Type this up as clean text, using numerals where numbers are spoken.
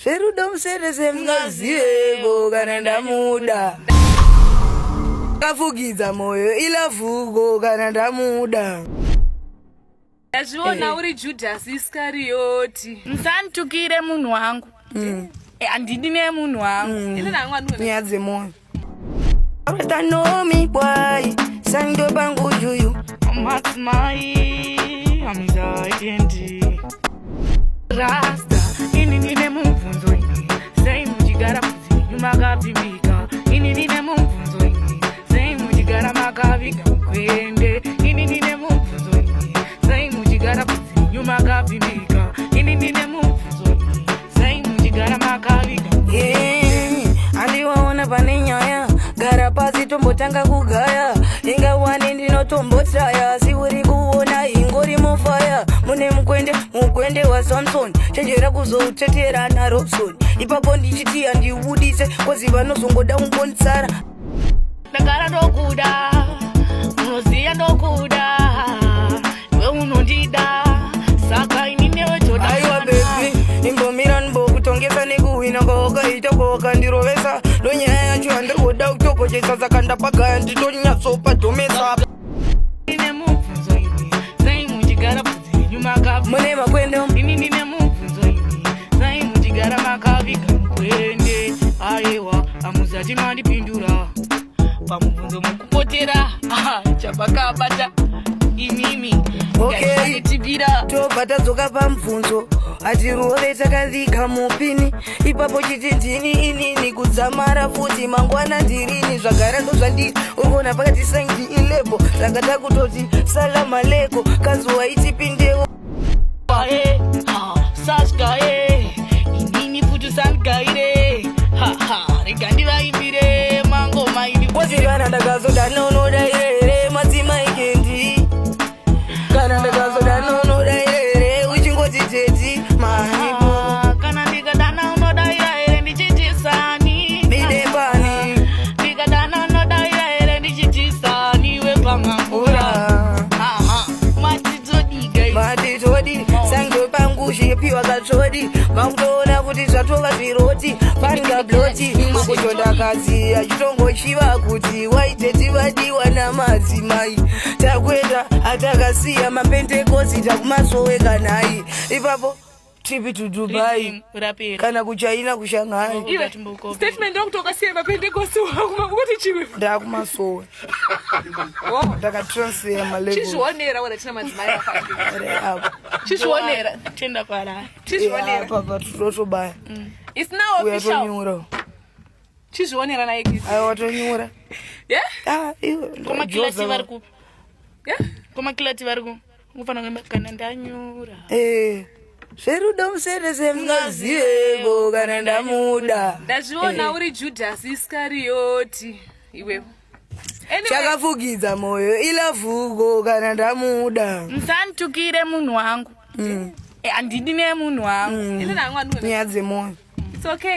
Zverudo muserese mungaziveko kana ndamuda. Kafukidza moyo ilavhuko kana ndamuda. Ndazviona eh. uri Judas Iskariyoti. Musanditukire munhu wangu. Eh, handidi nemunhu wangu. Ini nangu andiwe. Nyaya dzemoyo. Rasta know me boy, sando pangu juyu. Madzimai amizaendi rasta ini ndine mubvunzo ini sei muchigara mudzinyu makapfimbika ini ndine mubvunzo ini sei muchigara makaviga mukwende ini ndine mubvunzo ini sei muchigara mudzinyu makapfimbika ini ndine mubvunzo ini sei muchigara makaviga. Andiwaona pane nyaya, gara pasi tombotanga kugaya. Inga wani ndinotombotaya, asi uri kuona ingori mufaya. Mune mukwende, mukwende waSamson, chenjera kuzoutetera naRobson. Ipapo ndichiti handiubudise, kozi vanozongoda kungonditsara. Ndagara ndokuda, unoziya ndokuda, iwe unondida, saka ini newe toda. Aiwa baby, imbomira ndimbokutongesa nekuhwina kwawakaita kwawakandirovesa. Ndonyaya yacho yandiri kuda kutokochesa, saka ndapagaya nditonyatsopadhomesa. Ndine mubvunzo ini, sei muchigara bvudzi makavi Mune makwende. Ini ndine mubvunzo ini, sei muchigara makaviga mukwende? Aiwa, hamuzati mandipindura pamubvunzo mukupotera chapakabata imimi. Okay. Tibira. Tobva tadzoka pamubvunzo, hatirove takaviga mupini. Ipapo chiti ndini inini kudzamara futi mangwana ndirini, zvagara ndozvandiri. Urikuona pakati saindi ilebo, saka takutoti salama leko kanzuwa itipindewo. Eh, ha, sasika e, inini futi sandigaire, haha, rega ndivaimbire mangoma ini. Kozi kana ndakazodana unodaire here madzimai Kendi? Kana ndakazodana unodaire here uchingoti teti manipo? Ah, kana ndikadana unodaira here ndichitisani? Midepani. Ndikadana unodaira here ndichitisani wepamangura? Aha, matitodiga. Matitodi sango pangu zvipiwa katsvodi, makutoona kuti zvatova zviroti paringabloti kutondakadzi achitongochiva kuti waiteti vadiwa namadzimai. Takuenda atakasiya mapentekosi, takumasowe kanhai. Ipapo trip to Dubai Rapera. kana kuChina, kuShanghai. Iwe, statement ndokuti wakasiya mapentekosti wako kuti chiwe. Ndakumasowe, ndakatransfera malevels. Chizvionera wena tina madzimai akafambira. Apa. Chizvionera. Tenda kwarari. Chizvionera. Apa patotobaya. It's now official. Uyatonyura. Chizvionera naye Kisi. Aiwa, watonyura. Yeah? Ah, iwe. Komakilati vari kupi? Yeah? Komakilati vari kupi? Ungofanira kuimba kana ndanyura. Eh, zverudo muserese mungaziveko kana ndamuda. Ndazviona uri Judas Iskariyoti iwewe. Anyway, Chakafukidza moyo ilavhuko kana ndamuda. Musanditukire munhu wangu. Eh, handidi nemunhu wangu. Ini nangu andiwe. Nyaya dzemoyo. It's okay.